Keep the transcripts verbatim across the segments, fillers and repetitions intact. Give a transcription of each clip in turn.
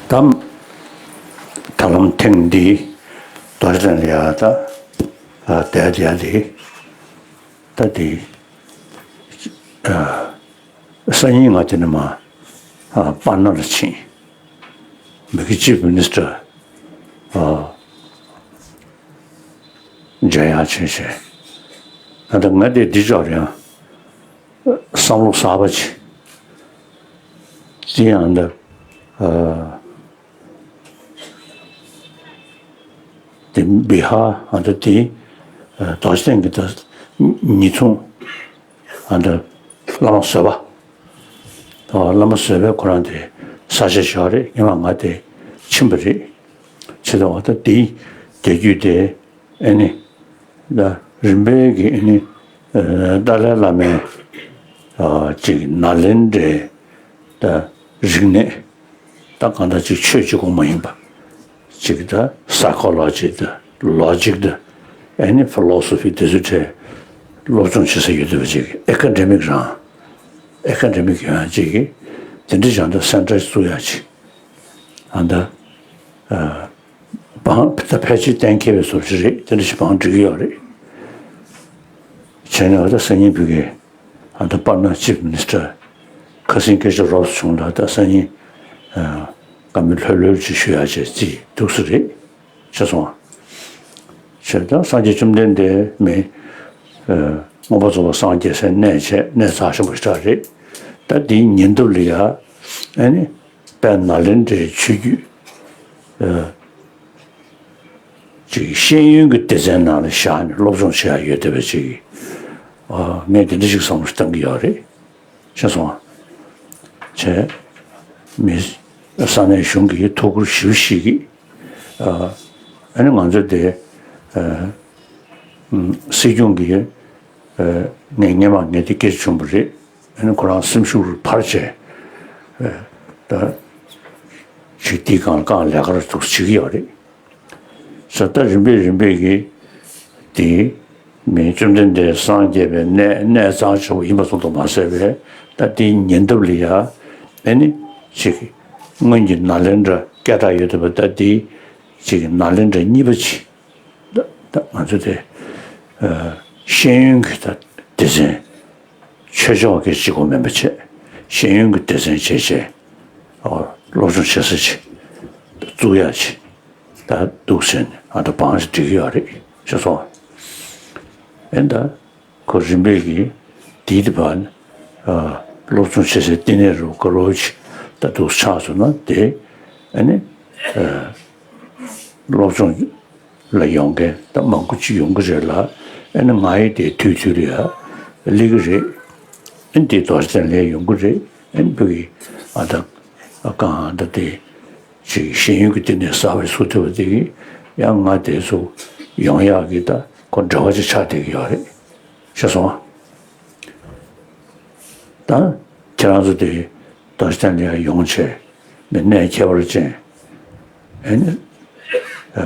དམ། ད་ལམ་ཐེངས་འདི་རྡོ་རྗེ་གདན་ལ་ཡ་ད་ཨ་བསྡད་བསྡད་དེ་ད་དེ་ཨ་སང་ཉིན་ང་དེ་ནས་མ་ཨ་པ་ན་ལ་ཕྱིན། མི་གི་ཅིབ་མི་ནི་སི་ཊར་ཨ་མཇལ་ཡག་ཕྱིན་བྱས། ཨ་ད་ང་དེ་འདི་ཅོག་རེད་ཨ། བསམ་བློ་གསར་པ་ཅིག་དེ་ཡང་འདི་ཨ་དེ་བི་ཧར་ཨ་འདི་དེ་ཨ་རྡོ་རྗེ་གདན་གྱི་ད་ཉེ་ཚོང་ཨ་འདི་བླ་མ་བཟོད་པ། ཨ་བླ་མ་བཟོད་པས་ཁོ་རང་དེ་ས་ཆ་ཞིག་རེད། སྔོན་མ་ང་དེ་ཕྱིན་པ་རེད། བྱས་ཙང་ད་དེ་དེ་རྒྱུད་དེ། ཨེ་ནི། ད་རིམ་པས་ཀྱི་ཨེ་ནི། ཨ་ཏཱ་ལའི་བླ་མའི་ཨ་ཅིག་ནཱ་ལེནྡྲའི་ད་རིག་གནས་ད་གང་ལྟར་ཅིག་ཆོས་གཅིག་པོ་མ་ཡིན་པ། ཅིག་ད་སའི་ཀོ་ལོ་ཇི་ད་ལོ་ཇིག་ད་ཨེ་ནི་ཕི་ལོ་སོ་ཕི་དེ་ཚོའི་གྲས་སློབ་སྦྱོང་བྱེད་ས་ཡོད་འདུག་པ། ཅིག་ཨེ་ཀ་ཌེ་མིག་རང་ཨེ་ཀ་ཌེ་མིག་ཡོང་ཡག་ཅིག་གི་དེ་འདྲ་བྱས་ན་ད་སེན་ཊར་བཙུགས་ཡག་ཅིག་ཨ་ད་ཨ། བང་ད་ཕལ་ཆེར་གཏན་འཁེལ་བའི་བཟོ་ཅིག་རེད། དེ་འདྲ་ཞིག་བང་སྒྲིག་གི་ཡོད་རེད། བྱས་ནས་ད་སང་ཉིན་བོད་ཀྱི་ཨ་ད་པ་ན་ཅིབ་མི་ནི་སི་ཊར་ཁ་སང་སྐད་ཆ་རོབ་བྱུང་ལ། ད་སང་ཉིན་ཨ་བཀའ་མོལ་ལྷོད་ལྷོད་ཅིག་ཞུ་ཡག་བྱས་རྩིས་འདུག་ས་རེད། ཤེས་སོང་ཨ། བྱས་ད་སངས་རྒྱས་བཅོམ་ལྡན་འདས་མི་ཨ་མངོན་པར་རྫོགས་པར་སངས་རྒྱས་སའི་གནས་བྱས་གནས་རྩ་ཆེན་པོ་ཞིག་རེད། ད་འདིའི་ཉེ་འདབས་ལ་ཡ་ཨ་ནི་དཔལ་ནཱ་ལེནྡྲའི་ཆོས་བརྒྱུད་ཨ་ཅིག་ཤེས་ཡོན་གྱི་སྡེ་ཚན་ནང་ལ་བཞག་ནས་སློབ་སྦྱོང་བྱེད་ཡག་ཡོད་བསྡད་པ་ཅིག་ཨ་ངས་དེ་འདྲ་ཞིག་བསམ་བློ་བཏང་གི་ཡོད་རེད། ཤེས་སོང་ཨ། བྱས་མི་ས་གནས་གཞུང་གིས་ཐུགས་ཁུར་ཞེ་པོ་བཞེས་ཀྱི། ཨ་ནི་ང་ཚོ་དེ་ཨ་སྲིད་སྐྱོང་གིས་ཨ་ངས་སྔོན་མ་ངས་དེ་སྐད་ཆ་བྱུང་བ་རེད། ཨ་ནི་ཁོ་རང་སེམས་ཤུགས་འཕར་བྱས་ཨ་ད་ཅིག་དེའི་སྒང་ལ་ལས་ཀ་ར་ཐུགས་བྱེད་ཀྱི་ཡོད་རེད། ས་ད་རིམ་པས་རིམ་པས་ཀྱིས་དེ་མི་བཅོམ་ལྡན་འདས་སངས་རྒྱས་པའི་གནས་གནས་གཙང་ཆེ་བོ་ཡིན་པ་ཙམ་དུ་མ་ཟད་པས། ད་དེའི་ཉེ་འདབས་ལ་ཡ་ཨེ་ནི་ཅིག་སྔོན་གྱི་ནཱ་ལེནྡྲ་སྐད་གྲགས་ཡོད་བསྡད་པ། ད་དེའི་ཅིག་ནཱ་ལེནྡྲ་གཉིས་པ་ཅིག་ད་ད་ང་ཚོ་དེ་ཨ་ཤེས་ཡོན་གྱི་ད་སྡེ་ཚན། ཆོས་ཕྱོགས་ཀྱི་གཅིག་པོ་མིན་པ་བྱས། ཤེས་ཡོན་གྱི་སྡེ་ཚན་བྱས་བྱས། ཨོ་སློབ་སྦྱོང་བྱེད་ས་ཅིག་བཙུགས་ཡག་ཅིག་ད་འདུག་ཟེར་ནས་ཨ་ད་བང་ཞིག་སྒྲིག་གི་ཡོད་རེད། ཤེས་སོང་། ཨེ་ད་ཁོ་རིམ་པས་ཀྱིས་དེའི་དེ་བར་ཨ་སློབ་སྦྱོང་བྱེད་སའི་བསྟི་གནས་རུ་དཀར་པོ་ཅིག་ད་འདུག་ཆགས་སོང་ན་དེ་ཨ་ནི་ཨ་སློབ་སྦྱོང་ལ་ཡོང་མཁན་ད་མང་པོ་ཅིག་ཡོང་གི་རེད་ལ། ཨ་ནི་ང་ཡི་དེ་དུས་ཚོད་ལ་ཡ་སླེབས་ཀྱི་རེད། ཨ་ནི་དེ་རྡོ་རྗེ་གདན་ལ་ཡོང་གི་རེད། ཨ་ནི་བོད་ཀྱི་ཨ་ད་ཨ་གང་ད་དེ་ཅིག་ཤེས་ཡོན་གྱི་བསྟི་གནས་གསར་པ་བཙུགས་ཐུབ་པ་དེ་གིས་ཡང་ང་དེ་ཚོ་ཡོང་ཡག་གི་ད་ཁོ་འབྲེལ་བ་ཅིག་ཆགས་བསྡད་ཀྱི་ཡོད་རེད། ཤེས་སོང་ཨ། ད་ཁྱེད་རང་ཚོ་དེ་རྡོ་རྗེ་གདན་ལ་ཡང་ཡོང་བྱས་ནས་གནས་ཁྱད་པར་ཅན་ཨེ་ནི་ཨ་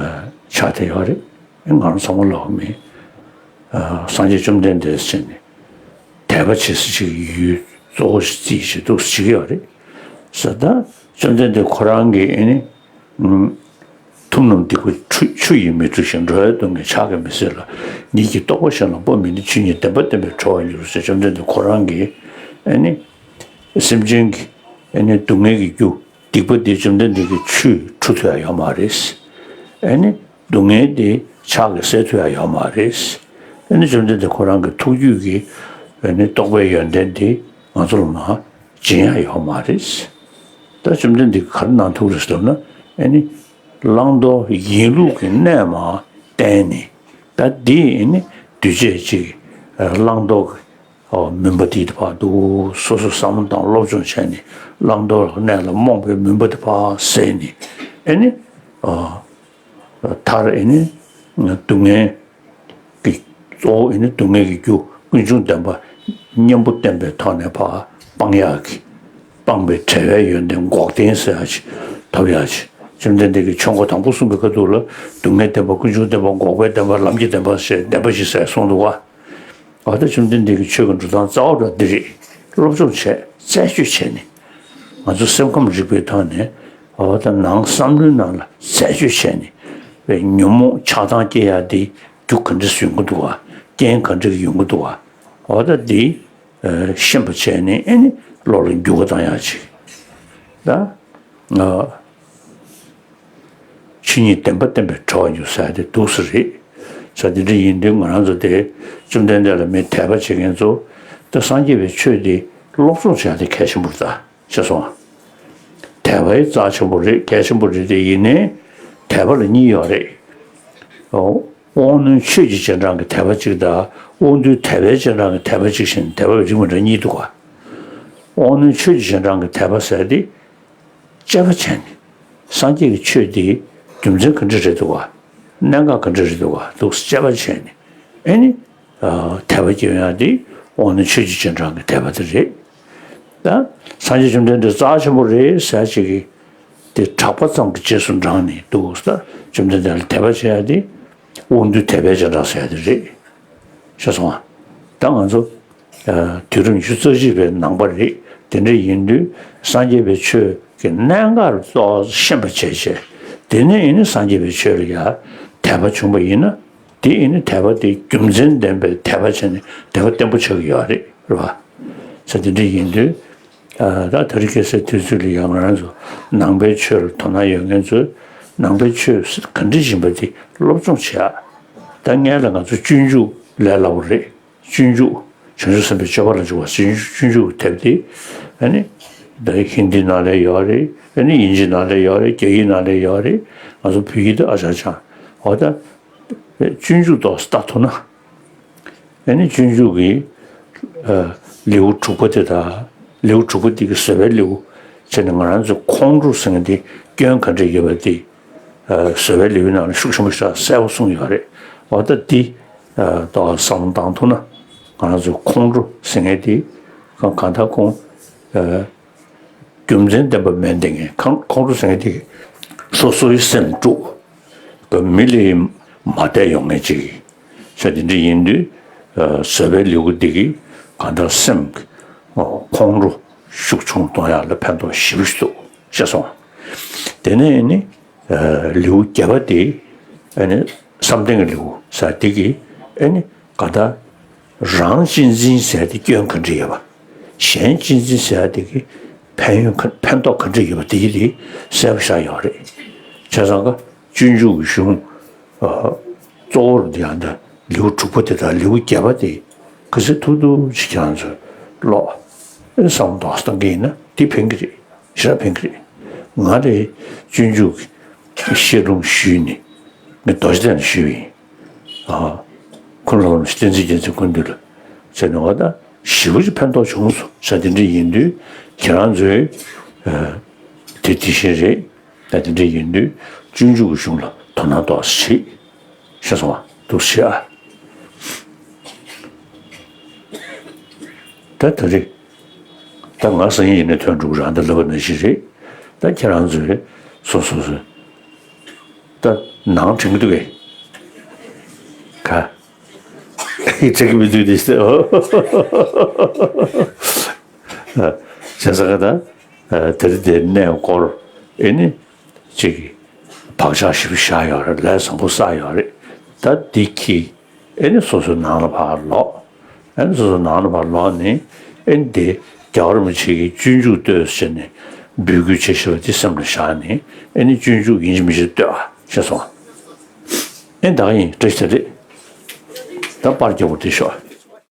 ཆགས་བསྡད་ཡོད་རེད། ཨེ་ང་རང་ཚང་མ་ལོག་མིན་ཨ་སངས་རྒྱས་བཅོམ་ལྡན་འདས་ཟེར་ནས་དད་པ་བྱེད་ས་ཅིག་ཡུལ་གཙོ་བོ་ཞིག་རྩིས་བྱེད་འདུག་ཟེར་གྱི་ཡོད་རེད། ས་ད་བཅོམ་ལྡན་འདས་ཁོ་རང་གིས་ཨེ་ནི་ཨུམ། ཐུབ་རྣམས་སྡིག་པ་ཆུ་ཆུ་ཡིས་མི་འཁྲུ་ཞིང་། འགྲོ་བའི་སྡུག་བསྔལ་ཕྱག་གིས་མི་སེལ་ལ། ཉིད་ཀྱི་རྟོགས་པ་གཞན་ལ་སྤོ་མི་ནུས། ཆོས་ཉིད་བདེན་པ་བསྟན་པས་གྲོལ་བར་འགྱུར་ཟེར། བཅོམ་ལྡན་འདས་ཁོ་རང་གིས་ཨེ་ནི་སེམས་ཅན་གྱི་ཨེ་ནི་སྡུག་བསྔལ་གྱི་རྒྱུ་སྡིག་པ་འདི་བཅོམ་ལྡན་འདས་ཀྱིས་ཆུས་འཁྲུ་ཐུབ་ཡ་ཡོད་མ་རེད། ཨེ་ནི་སྡུག་བསྔལ་འདི་ཕྱག་གིས་སེལ་ཐུབ་ཡ་ཡོད་མ་རེད། ཨེ་ནི་བཅོམ་ལྡན་འདས་ཁོ་རང་གི་ཐུགས་རྒྱུད་ཀྱི་ཨེ་ནི་རྟོགས་པའི་ཡོན་ཏན་འདི་ང་ཚོ་ལ་མ་སྦྱིན་ཡ་ཡོད་མ་རེད། ད་བཅོམ་ལྡན་འདས་ཀྱིས་ག་རེ་གནང་ཐུབ་རེད་ཟེར་ན། ཨེ་ནི་བླང་དོར་ཡིན་ལུགས་ཀྱི་གནས་མ་བསྟན་ནས། ད་འདི་ཨེ་ནི་འདུས་བྱས་ཅིག་བླང་དོར་གྱི་མུན་པ་འདི་དེ་ཕར་འདུག་སོ་སོ་བསམ་བློ་དང་སློབ་སྦྱོང་བྱས་ནས་བླང་དོར་གྱི་གནས་ལ་རྨོངས་པའི་མུན་པ་དེ་ཕར་བསལ་ནས། ཨེ་ནི་མཐར་ཨེ་ནི་སྡུག་བསྔལ་གྱི་གཙོ་བོ་ཨེ་ནི་སྡུག་བསྔལ་གྱི་རྒྱུ་ཀུན་འབྱུང་བདེན་པ་གཉེན་པོ་བསྟེན་པའི་ཐོག་ནས་ཕར་སྤང་ཡག་གི་སྤངས་པའི་བྲལ་བའི་ཡོན་ཏན་འགོག་བདེན་ཟེར་ཡག་ཅིག་ཐོབ་ཡག་ཅིག་བཅོམ་ལྡན་འདས་ཀྱིས་ཆོས་འཁོར་དང་པོ་གསུངས་པའི་ཁ་ཐུག་ལ་སྡུག་བསྔལ་བདེན་པ་ཀུན་འབྱུང་བདེན་པ་འགོག་པའི་བདེན་པ་ལམ་གྱི་བདེན་པ་ཞེས་བདེན་པ་བཞི་ཟེར་གསུངས་འདུག་བ། འོ་ད་བཅོམ་ལྡན་འདས་ཀྱི་ཆོས་ཀྱི་འགྲོ་སྟངས་རྩ་བ་འདྲ་འདི་རེད། སློབ་སྦྱོང་བྱས་རྩད་གཅོད་བྱས་ནས་ང་ཚོ་སེམས་ཁམས་རིག་པའི་ཐོག་ནས་ འོ་ད་ནང་བསམ་བློའི་ནང་ལ་ཟས་སྤྱོད་བྱས་ནས་ཉོན་མོངས་ཆགས་སྡང་སྐྱེ་ཡ་དེ་རྒྱུ་ག་འདྲ་ཡོང་གི་འདུག་ག་རྐྱེན་ག་འདྲ་ཡོང་གི་འདུག་ག་འོ་ད་དེ་ཤེས་པ་བྱས་ནས་ཨེ་ནི་བློ་ལ་འགྱུར་བ་བཏང་ཡ་ཅིག་ད། ཆོས་ཉིད་བདེན་པ་བསྟན་པའི་གྲོགས་ཉུག་ཟེར་ཡ་དེ་འདུག་སེ་རེད། ས་དེ་འདྲ་ཡིན་དུས་ང་རང་ཚོ་དེ་བཅོམ་ལྡན་འདས་ལ་མི་དད་པ་བྱེད་མཁན་ཚོ་ད་སངས་རྒྱས་པའི་ཆོས་དེ་སློབ་སྦྱོང་བྱ་ཡ་དེ་གལ་ཆེན་པོ་རེད་ད་ཤེས་སོང་ང་། དད་པ་ཡི་རྩ་ཆེན་པོ་རེད། གལ་ཆེན་པོ་རེད་དེ་ཡིན་ནའི་དད་པ་ལ་གཉིས་ཡོད་རེད། དབང་རྣོན་ཆོས་ཀྱི་རྗེས་འབྲང་གི་དད་པ་གཅིག་དང་དབང་རྟུལ་དད་པའི་རྗེས་འབྲང་གི་དད་པ་གཅིག་བྱས་ནས་དད་པ་རིགས་མི་འདྲ་གཉིས་འདུག་ག་དབང་རྣོན་ཆོས་ཀྱི་རྗེས་འབྲང་གི་དད་པ་ཟེར་དེ། དཔྱད་པ་བྱས་ནས་སངས་རྒྱས་ཀྱི་ཆོས་འདི་རྒྱུ་མཚན་ག་འདྲ་རེད་འདུག་ག་གནད་འགག་ག་འདྲ་རེད་འདུག་ག་འདུག་སེ་དཔྱད་པ་བྱས་ནས་ཨེ་ནི་དད་པ་སྐྱེ་ཡོང་ཡ་འདི་དབང་རྣོན་ཆོས་ཀྱི་རྗེས་འབྲང་གི་དད་པ་དེ་རེད། ད་སངས་རྒྱས་བཅོམ་ལྡན་འདས་རྩ་ཆེན་པོ་རེད་ཟེར་ཅིག་གིས་དེ་གྲགས་པ་ཙམ་གྱི་རྗེས་སུ་འབྲངས་ནས་འདུག་ད་བཅོམ་ལྡན་འདས་ལ་དད་པ་བྱེད་ཡ་འདི་དབང་རྟུལ་དད་པའི་རྗེས་འབྲང་ཟེར་ཡ་དེ་རེད། ཤེས་སོང་ང་། ད་ང་ཚོ་དུས་རབས་ཉི་ཤུ་རྩ་གཅིག་པའི་ནང་པ་རེད། དེ་འདྲ་ཡིན་དུས་སངས་རྒྱས་པའི་ཆོས་ཀྱི་གནད་འགག་ཏོག་ཙམ་ཤེས་པ་བྱས་བྱས་དེ་ནས་ཡིན་ན་སངས་རྒྱས་པའི་ཆོས་ལ་ཡ་དད་པ་བྱུང་བ་ཡིན་ན་དེ་ཡིན་ན་དད་པ་དེ་རྒྱུ་མཚན་ལྡན་པའི་དད་པ་བྱས་ནས་དད་པ་བརྟན་པོ་ཆགས་ཀྱི་ཡོད་རེད། རེད་བ། ས་དེ་འདྲ་ཡིན་དུས་ད་དེ་རིང་ཁ་སང་དུས་ཚོད་ལ་ཡ་ང་རང་ཚོ་ནང་པའི་ཆོས་ལ་དོ་སྣང་ཡོད་མཁན་ཚོས་ནང་པའི་ཆོས་ག་འདྲ་ཡིན་པ་དེ་སློབ་སྦྱོང་བྱེད་ཡ། ད་སྔོན་ལ་ང་ཚོ་སྤྱོད་འཇུག་ལས་སླ་པོ་རེད། སྤྱོད་འཇུག་བྱང་ཆུབ་སེམས་དཔའི་སྤྱོད་པ་ལ་འཇུག་པ་སྤྱོད་འཇུག་དེབ་དེ་ཨ་ནི་ད་ཧིན་དི་ནང་ལ་ཡོད་རེད། ཨ་ནི་དབྱིན་ཇི་ནང་ལ་ཡོད་རེད། རྒྱ་ཡིག་ནང་ལ་ཡོད་རེད། ང་ཚོ་བོད་ཡིག་དེ་ཨ་ཅག་ཅག་འོ་ད་སྤྱོད་འཇུག་ཏོག་ཙམ་ལྟ་ཐུབ་ན། ཨ་ནི་སྤྱོད་འཇུག་གི་ལེའུ་དྲུག་པ་དེ་དང་ལེའུ་དྲུག་པ་དེ་གི་བཟོད་པའི་ལེའུ་བྱས་ནས་ང་རང་ཚོ་ཁོང་ཁྲོ་ཟེར་མཁན་དེ་སྐྱོན་ག་འདྲ་ཡོད་པ་དེ་བཟོད་པའི་ལེའུའི་ནང་ལ་ཤུགས་ཆེན་པོ་ཞིག་གསལ་པོ་གསུངས་ཡོད་རེད། འོ་ད་འདི་ཏོག་ཙམ་བསམ་བློ་བཏང་ཐུབ་ན་ང་རང་ཚོ་ཁོང་ཁྲོ་ཟེར་མཁན་དེ་གང་གང་ལྟར་ཁོང་རྒྱུ་མཚན་ལྡན་པ་མེད་བསྡད་མཁན་ཁོང་ཁྲོ་ཟེར་མཁན་དེ་སོ་སོའི་སེམས་དཀྲུགས་མི་ལ་མ་བསྡད་ཡོང་མཁན་ཅིག་ས་དེ་འདྲ་ཡིན་དུས་བཟོད་པའི་ལེའུ་འདི་གིས་གང་ལྟར་སེམས་ཁོང་ཁྲོ་ཤུགས་ཆུང་གཏོང་ཡག་ལ་ཕན་ཐོགས་ཞེ་པོ་ཞིག་འདུག་ཤེས་སོང་། དེ་ནས་ནི་ལེའུ་བརྒྱད་པ་དེ་ཨ་ནི་བསམ་གཏན་གྱི་ལེའུ་ཟེར་དེ་གིས་ཨ་ནི་གང་ལྟར་རང་གཅེས་འཛིན་ཟེར་དེ་སྐྱོན་ག་འདྲ་ཡོད་པ། གཞན་གཅེས་འཛིན་ཟེར་དེ་གིས་ཕན་ཡོན་ག་ཕན་ཐོགས་ག་འདྲ་ཡོད་པ་དེ་གི་དེ་གསལ་པོ་ཆགས་ཡོད་རེད། བྱས་ཙང་ཀ་སྤྱོད་འཇུག་གི་གཞུང་གཙོ་བོར་འདི་ཡང་འདི་ལེའུ་དྲུག་པ་དེ་དང་ལེའུ་བརྒྱད་པ་དེ་ག་ཚོད་ཐུབ་ཐུབ་ཅིག་ཁྱེད་རང་ཚོས་ཀློག་ཨེ་བསམ་བློ་གཏོང་གི་ཡིན་ན་དེ་ཕན་གི་རེད། ཞེ་དྲག་ཕན་གི་རེད། ང་རེ་སྤྱོད་འཇུག་གི་བཤད་སྒྲུང་ཞུས་ནས་ངས་རྡོ་རྗེ་གདན་ལ་ཞུས་པ་ཡིན། ཨ། ཁོང་ལ་བསྟན་འཛིན་རྒྱལ་མཚན་སྐུ་མདུན་ལ་བྱས་ནས་འོ་ད་ཞེ་པོ་ཅིག་ཕན་ཐོགས་བྱུང་སོང་ཟེར་དེ་འདྲ་ཡིན་དུས་ཁྱེད་རང་ཚོས་དེ་དེ་བཞིན་རེད། ད་དེ་འདྲ་ཡིན་དུས་སྤྱོད་འཇུག་གི་གཞུང་ལ་དོ་སྣང་ཏོག་ཙམ་བྱེད། ཤེས་སོང་བ་འདུག་ཤེས་ཨ། ད་དེ་རེད། ད་ང་སང་ཉིན་ཡིན་ནའི་ཐོན་འགྲོ་གི་རང་ད་ལབ་པ་ནང་བཞིན་རེད། ད་ཁྱེད་རང་ཚོས་སོ་སོ་སོ་ད་ནང་དྲན་གི་འདུག་གས། ག་ཡིག་ཚད་ཀྱི་མི་འདུག་དེ་ཟེར། བྱས་ཙང་ཀ་ད་དེ་རིང་དེ་གནས་སྐོར་ཨེ་ནི་ཅིག་བག་ཆགས་ཞིབ་བཞག་ཡོད་རེད། ལས་བཟང་པོ་བསགས་ཡོད་རེད། ད་འདི་གི་ཨེ་ནི་སོ་སོའི་ནང་ལ་ཕར་ལོག་ཨེ་ནི་སོ་སོའི་ནང་ལ་ཕར་ལོག་ནས་ཨེ་ནི་དེ་རྒྱལ་བ་རིན་པོ་ཆེ་གིས་སྤྱོད་འཇུག་ལྟོས་ཟེར་ནས་འབོད་སྐུལ་བྱེད་བཞིན་པ་དེ་སེམས་ལ་བཞག་ནས་ཨེ་ནི་སྤྱོད་འཇུག་ཡིན་གཅིག་མིན་གཅིག་ལྟོས་ཨ། ཤེས་སོང་ཨ། ཨེ་ད་ག་ཡིན་བཀྲ་ཤིས་བདེ་ལེགས། ད་པར་རྒྱག་པ་དེ་ཤོག